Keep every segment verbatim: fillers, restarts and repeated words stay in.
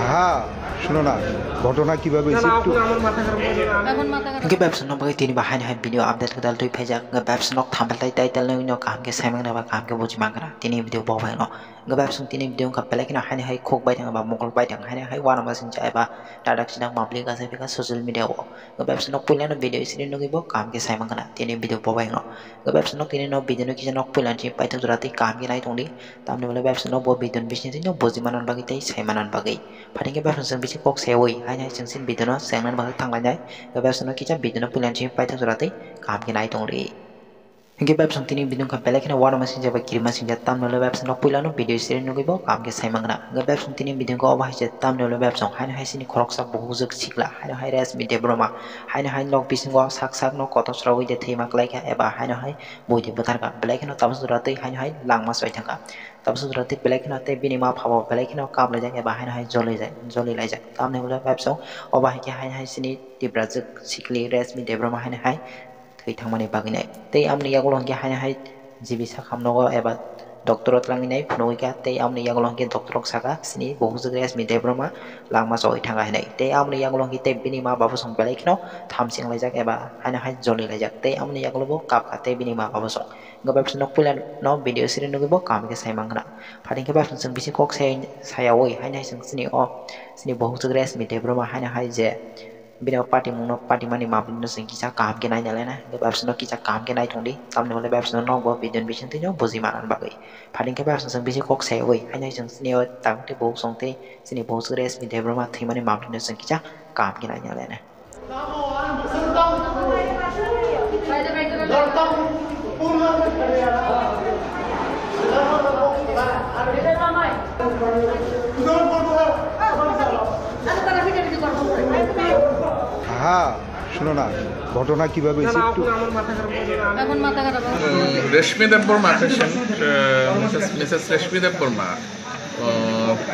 হ্যাঁ, শোনো না, ঘটনা কিভাবে হয়েছে একটু। Hwnkhe bebsa no bagwi tini bo haino hai video update kwtal twi phaijak. Hwnkhe bebsa nok thampal tai title no kaham khe saimang nai ba kaham khe buji mang khna tini video bo bai no. Hwnkhe bebsa tini video wngkha belai kheno haino hai khuk bai thang ba mokol bai thang haino hai uanama singcha eba dadak sinang public asai phaikha social media o. Hwnkhe bebsa nok puila no video siri nugwi bo kaham khe saimang khna tini video bo bai no. Hwnkhe bebsa nok tini no video no kisa nok puila ni paithak jora tei kaham khe nai tongdi. Tamni ulo bebsa nok bo video ni bising twi no buji manan bagwi tei sai manan bagwi. Phatingkhe bebsa chwng bisi kok seui, haino hai chwng chini video no chengnani bagwi thanglainai. Bebsa no kisa video no puila ni simi paithak jora tei kaham khe nai tongdi. Hwnkhe bebsa tini video wngkha belai kheno uanama singcha bai kirima singcha, tamni ulo bebsa no puila no video siri nugwi bo kaham khe sai mang khna. Hwnkhe bebsa tini video wngkha obo hai se, tamni ulo bebsa haino hai chini khoroksa buhukjwk sikla, haino hai Reshmi Debbarma, haino hai nok bisingo sak sak no kotor sraui de thwima kwlaikha eba haino hai bui de bwtharkha. Belai kheno tabuk jora twi haino hai langma soi thangkha. Tabuk jora twi belai kheno tei bini ma pha bo belai kheno kaplaijak eba haino hai jolilaijak, jolilaijak. Tamni ulo bebsa obo hai khe haino hai chini Tiprajwk sikli Reshmi Debbarma haino hai thwi thangmani bagwi nai. Tei amoni yagulo hwnkhe haino hai G B sakham nogo eba doctor o twlangwi nai phunugwi kha. Tei amoni yagulo hwnkhe doctor rok sakha chini buhukjwk Reshmi Debbarma langma soi thangkha hinwi. Tei amoni yagulo hwnkhe tei bini ma babu song belai kheno thamsing laijak eba haino hai jolilaijak. Tei amoni yagulo bo kapkha tei bini ma babu song. Hwnkhe bebsa nok puila no video siri nugwi bo kaham khe sai mang khna. Phatingkhe bebsa chwng bisi kok sai, sayaui haino hai chwng chini o chini buhukjwk Reshmi Debbarma haino hai je bini o patimung no patimani mamung no chwng kisa kaham khe naina lena. Hwnkhe bebsa no kisa kaham khe nai tongdi. Tamni ulo bebsa no nok bo video ni bising twi no buji manan bagwi. Phatingkhe bebsa chwng bisi kok sayaui haino hai chwng chini o tabuk tei buhuk song tei chini buhukjwk Reshmi Debbarma thwimani mamung no chwng kisa kaham khe naina lena. হ্যাঁ, শোনো না, ঘটনা কিভাবে হয়েছে একটু। এখন মাথা খারাপ। রেশমি দেববর্মা পেশেন্ট, মিসেস মিসেস রেশমি দেববর্মা,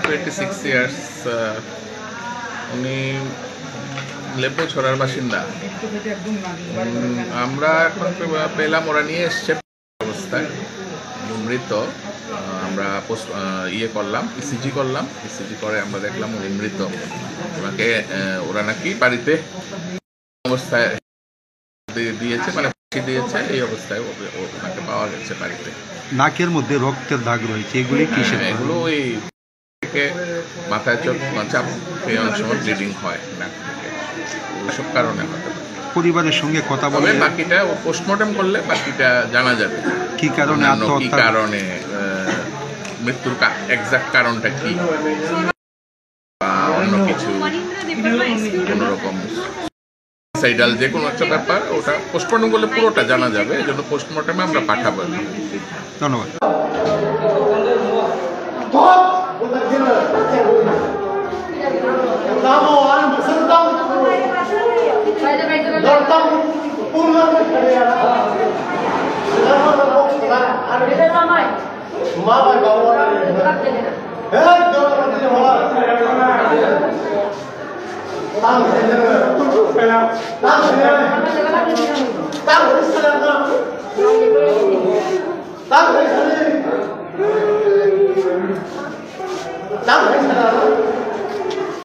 টোয়েন্টি সিক্স ইয়ার্স। উনি লেবুছড়ার বাসিন্দা। উম, আমরা এখন পে-, পেলাম, ওরা নিয়ে এসছে অবস্থায়, উনি মৃত। আহ, আমরা পোস্ট, আহ, ইয়ে করলাম, ইসিজি করলাম, ইসিজি করে আমরা দেখলাম উনি মৃত। ওনাকে, আহ, ওরা নাকি বাড়িতে অবস্থায় দিয়ে দিয়েছে, মানে ফাঁসি দিয়েছে, এই অবস্থায় ওকে, ও-, ওনাকে পাওয়া গেছে বাড়িতে। নাকের মধ্যে রক্তের দাগ রয়েছে, এগুলি হ্যাঁ, কিসের কারণে? এগুলো ওই থেকে মাথায় চোট, মানে চাপ, এই অনেক সময় ব্লিডিং হয় নাক থেকে, ওইসব কারণে হতে পারে। পরিবারের সঙ্গে কথা তবে বলে বাকিটা ও পোস্টমর্টেম করলে বাকিটা জানা যাবে। কি কারণে অন্যান্য কি আত্মহত্যা? কারণে, আহ, মৃত্যুর কা-, এক্সাক্ট কারণটা কি? বা অন্য কিছু, কোনো রকম সুইসাইডাল যে কোনো একটা ব্যাপার, ওটা পোস্টমর্টম করলে পুরোটা জানা যাবে, এই জন্য পোস্টমর্টমে আমরা পাঠাবো। ধন্যবাদ।